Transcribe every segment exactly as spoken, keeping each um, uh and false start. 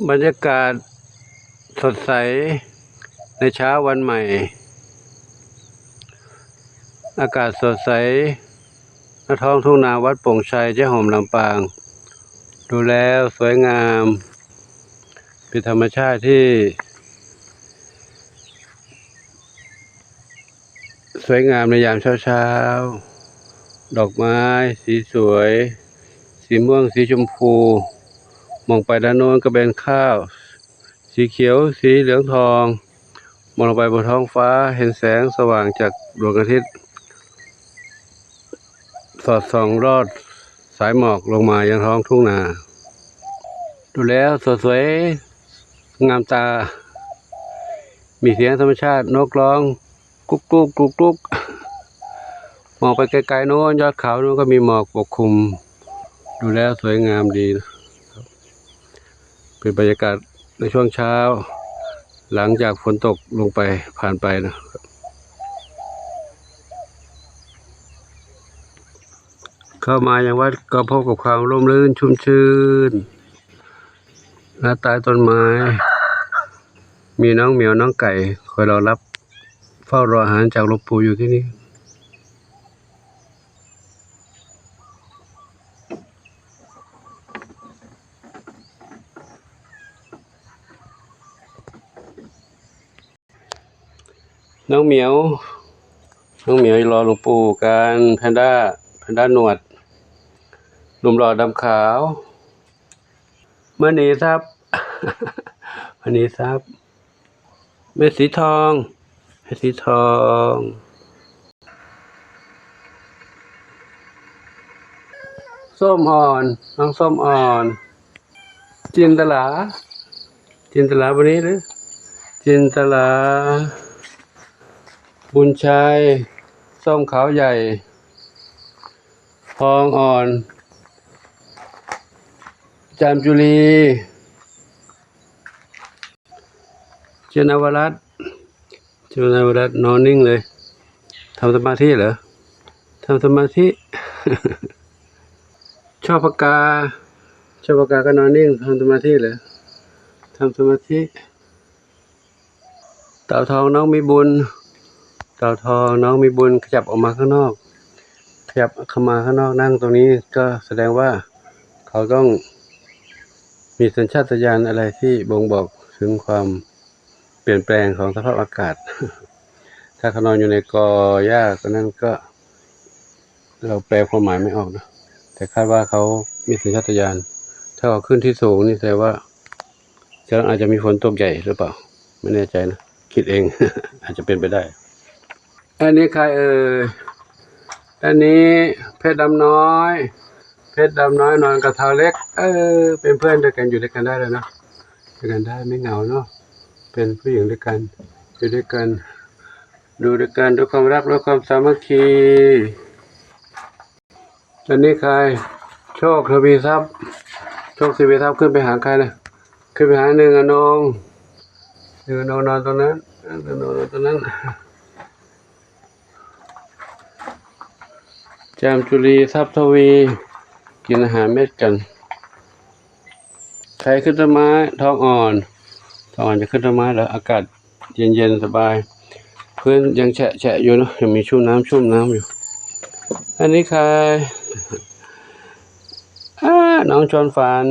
บรรยากาศสดใสในเช้าวันใหม่ อากาศสดใส ณ ท้องทุ่งนาวัดโป่งชัย เจ๊หอมลำปาง ดูแล้วสวยงาม เป็นธรรมชาติที่ สวยงามในยามเช้าๆ ดอกไม้สีสวย สีม่วง สีชมพู มองไปด้านโน้นก็เป็นข้าว สีเขียว สีเหลืองทอง มองลงไปบนท้องฟ้า เห็นแสงสว่างจากดวงอาทิตย์ สอดส่องลอดสายหมอกลงมายังท้องทุ่งนา ดูแล้วสดสวยงามตา มีเสียงธรรมชาตินกร้องกุ๊กกุ๊กกุ๊กกุ๊ก มองไปไกลๆโน้น ยอดเขาโน้นก็มีหมอกปกคลุม ดูแล้วสวยงามดีนะ เป็นบรรยากาศในช่วงเช้า หลังจากฝนตกลงไป ผ่านไปนะ เข้ามายังวัดก็พบกับความร่มรื่นชุ่มชื่น ณ ใต้ต้นไม้ มีน้องเหมียวน้องไก่คอยรอรับเฝ้ารออาหารจากหลวงปู่อยู่ที่นี่ น้องเหมียว น้องเหมียวรอหลวงปู่กัน แพนด้า แพนด้าหนวด หนุ่มหล่อดำขาว มณีทรัพย์ มณีทรัพย์ แม่สีทอง แม่สีทอง ส้มอ่อน น้องส้มอ่อน จินตลา จินตลาวันนี้หรือ จินตลา บุญชัย ส้มขาวใหญ่ ทองอ่อน จามจุลี เจนนวรัตน์ เจนนวรัตน์นอนนิ่งเลย ทำสมาธิเหรอ ทำสมาธิ ชอบปากกา ชอบปากกาก็นอนนิ่ง ทำสมาธิเหรอ ทำสมาธิ เต่าทองน้องมีบุญ เต่าทองน้องมีบุญขยับออกมาข้างนอก ขยับเข้ามาข้างนอกนั่งตรงนี้ก็แสดงว่าเขาต้องมีสัญชาตญาณอะไรที่บ่งบอกถึงความเปลี่ยนแปลงของสภาพอากาศ ถ้าเขานอนอยู่ในกอหญ้าก็นั่นก็ เราแปลความหมายไม่ออกนะ แต่คาดว่าเขามีสัญชาตญาณ ถ้าเขาขึ้นที่สูงนี่แสดงว่า จะอาจจะมีฝนตกใหญ่หรือเปล่า ไม่แน่ใจนะ คิดเอง อาจจะเป็นไปได้ อันนี้ใครเอ่ย อันนี้เพชรดำน้อย เพชรดำน้อยนอนกับเทาเล็ก เออ เป็นเพื่อนด้วยกัน อยู่ด้วยกันได้เลยเนาะ อยู่ด้วยกันได้ไม่เหงาเนาะ เป็นผู้หญิงด้วยกัน อยู่ด้วยกัน ดูด้วยกันด้วยความรัก ด้วยความสามัคคี อันนี้ใคร โชคทวีทรัพย์ โชคทวีทรัพย์ขึ้นไปหาใครนะ ขึ้นไปหาหนึ่งอนง หนึ่งอนงนอนตรงนั้น หนึ่งอนงนอนตรงนั้น จามจุลีทรัพย์ทวี กินอาหารเม็ดกัน ใครขึ้นต้นไม้ ทองอ่อน ทองอ่อนจะขึ้นต้นไม้แล้ว อากาศเย็นๆสบาย พื้นยังแฉะๆอยู่เนาะ ยังมีชุ่มน้ำชุ่มน้ำอยู่ อันนี้ใคร อ่า น้องชวนฝัน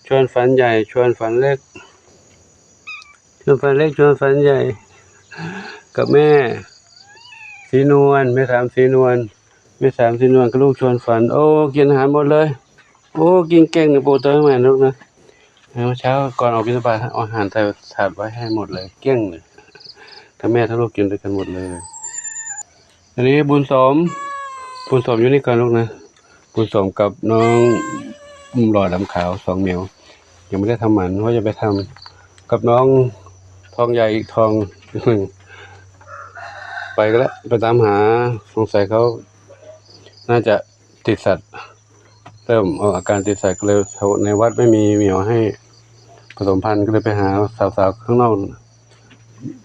ชวนฝันใหญ่ ชวนฝันเล็ก ชวนฝันเล็ก ชวนฝันใหญ่ กับแม่สีนวล แม่สามสีนวล แม่สามสีนวลกับลูกชวนฝัน โอ้ กินอาหารหมดเลย โอ้ กินเก่งนะปู่เตยแม่ลูกนะ เมื่อเช้าก่อนออกบิณฑบาตเอาอาหารใส่ถาดไว้ให้หมดเลย เกลี้ยงเลย ทั้งแม่ทั้งลูกกินด้วยกันหมดเลย อันนี้บุญสม บุญสมอยู่นี่ก่อนลูกนะ บุญสมกับน้องหล่อดำขาวสองเหมียว ยังไม่ได้ทำหมันว่าจะไปทำกับน้องทองใหญ่อีกทองหนึ่ง ไปก็แล้ว ไปตามหา สงสัยเขาน่าจะติดสัตว์ เริ่มออกอาการติดสัตว์ก็เลย ในวัดไม่มีเหมียวให้ผสมพันธุ์ ก็เลยไปหาสาวๆข้างนอก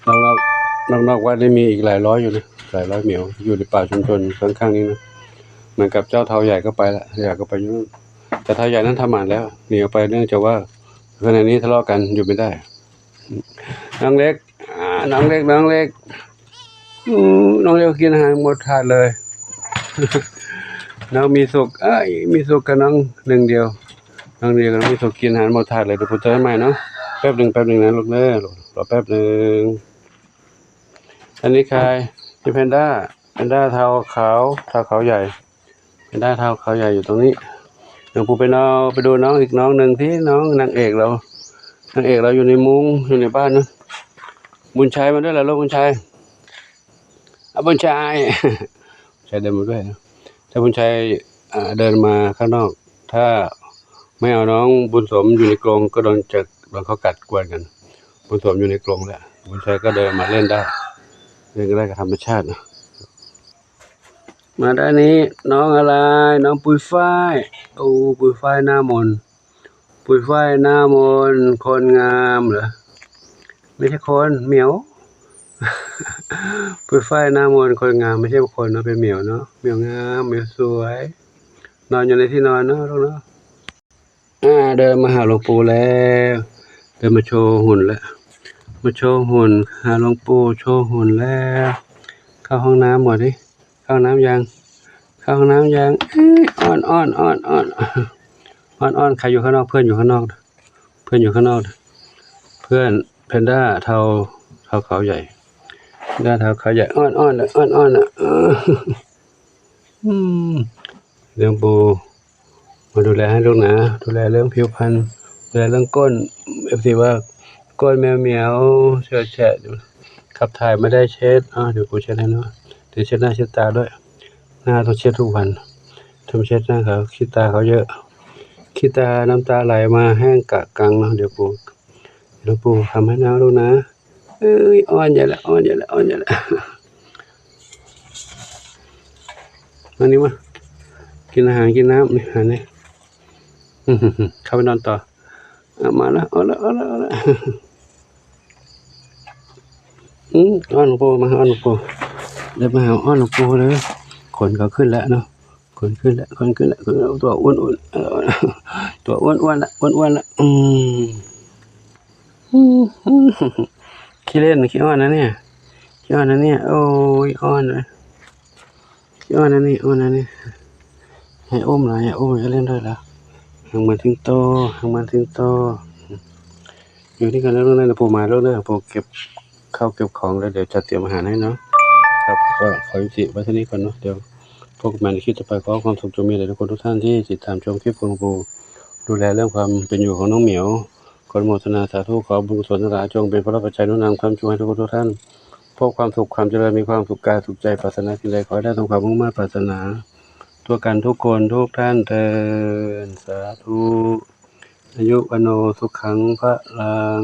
นอกๆ นอกๆวัดนี่มีอีกหลายร้อยอยู่นะ หลายร้อยเหมียว อยู่ในป่าชุมชนข้างๆนี้นะ เหมือนกับเจ้าเทาใหญ่ก็ไปละ อยากก็ไปอยู่นู่น แต่เทาใหญ่นั้นทำหมันแล้ว หนีออกไปเนื่องจากว่า ขณะนี้ทะเลาะกันอยู่ไม่ได้ น้องเล็ก อ่า น้องเล็ก น้องเล็ก อืม น้องเล็กกินอาหารหมดถาดเลย น้องมีสุข เอ้ย มีสุขกับน้องหนึ่งเดียว น้องเดียวกับน้องมีสุขกินอาหารหมดถาดเลย เดี๋ยวผมเจอกันใหม่เนาะ แป๊บหนึ่ง แป๊บหนึ่งนะลูกเด้อ รอแป๊บหนึ่ง อันนี้ใคร นี่แพนด้า แพนด้าเทาขาว เทาขาวใหญ่ แพนด้าเทาขาวใหญ่อยู่ตรงนี้ เดี๋ยวผมไปนอน ไปดูน้องอีกน้องหนึ่งที่น้องนางเอกเรา นางเอกเราอยู่ในมุ้ง อยู่ในบ้านนะ บุญชัยมาด้วยเหรอลูกบุญชัย อ่ะ บุญชัย บุญชัยเดินมาด้วยนะ ถ้าบุญชัย อ่า เดินมาข้างนอก ถ้าไม่เอาน้องบุญสมอยู่ในกรงก็โดนจะ โดนเขากัดกวนกัน บุญสมอยู่ในกรงแล้ว บุญชัยก็เดินมาเล่นได้ เล่นก็ได้กับธรรมชาตินะ มาด้านนี้ น้องอะไร น้องปุยฝ้าย โอ้ ปุยฝ้ายหน้ามน ปุยฝ้ายหน้ามน คนงามเหรอ ไม่ใช่คน เหมียว ปุยฝ้ายหน้ามน คนงาม ไม่ใช่คนเนาะ เป็นเหมียวเนาะ เหมียวงาม เหมียวสวย นอนอยู่ในที่นอนเนาะลูกเนาะ อ่า เดินมาหาหลวงปู่แล้ว เดินมาโชว์หุ่นแล้ว มาโชว์หุ่น หาหลวงปู่โชว์หุ่นแล้ว เข้าห้องน้ำก่อนดิ เข้าห้องน้ำยัง เข้าห้องน้ำยัง เอ้ย อ้อน อ้อน อ้อน อ้อน อ้อน อ้อน ใครอยู่ข้างนอก เพื่อนอยู่ข้างนอก เพื่อนอยู่ข้างนอก เพื่อนแพนด้าเทา เทาขาวใหญ่ แพนด้าเทาขาวใหญ่ อ้อน อ้อน อ้อน อ้อน อ่ะ เออ อืม เรื่องปู มาดูแลให้ลูกนะ ดูแลเรื่องผิวพรรณ ดูแลเรื่องก้น เอฟซีว่า ก้นแมวเหมียว เฉอะแฉะ ขับถ่ายไม่ได้เช็ด อ่า เดี๋ยวปูเช็ดให้เนาะ เดี๋ยวเช็ดหน้าเช็ดตาด้วย หน้าต้องเช็ดทุกวัน ถ้าไม่เช็ดหน้าเขา ขี้ตาเขาเยอะ ขี้ตาน้ำตาไหลมาแห้งกะกังเนาะ เดี๋ยวปู เดี๋ยวปูทำให้นะลูกนะ เอ้ย อ้อนใหญ่ละ อ้อนใหญ่ละ อ้อนใหญ่ละ มานี่มา กินอาหาร กินน้ำ นี่ หานี่ เข้าไปนอนต่อ อ่ะ มาแล้ว เอาละ เอาละ เอาละ อืม อ้อนหลวงปู่ มา อ้อนหลวงปู่ เดี๋ยวมาหาอ้อนหลวงปู่เลย ขนเขาขึ้นแล้วเนาะ ขนขึ้นแล้ว ขนขึ้นแล้ว ขน ตัวอ้วนๆ เออ ตัวอ้วนๆ ละ อ้วนๆ ละ อืม อืม ขี้เล่น ขี้อ้อนนะเนี่ย ขี้อ้อนนะเนี่ย โอ้ย อ้อนเลย ขี้อ้อนนะนี่ อ้อนนะนี่ ให้อุ้มหน่อย ให้อุ้ม ให้เล่นด้วยแล้ว หางเหมือนสิงโต หางเหมือนสิงโต อยู่นี่กันแล้วนะ ปู่มาแล้วนะ ปู่เก็บข้าวเก็บของแล้ว เดี๋ยวจัดเตรียมอาหารให้เนาะ ครับ ก็ขอยุติไว้เท่านี้ก่อนเนาะ เดี๋ยวพบกันใหม่ในคลิปต่อไป ขอความสุขจงมีแด่ทุกคนทุกท่านที่ติดตามชมคลิปของปู่ ดูแลเรื่องความเป็นอยู่ของน้องเหมียว ขออนุโมทนาสาธุ ขอบุญกุศลทั้งหลายจงเป็นพลปัจจัยหนุนนำค้ำชูให้ทุกคนทุกท่าน พบความสุขความเจริญ มีความสุขกายสุขใจ ปรารถนาสิ่งใดขอให้ได้สมความมุ่งมา่ปรารถนา ทั่วกันทุกคนทุกท่านเทอญ สาธุ อายุวัณโณสุขังพลัง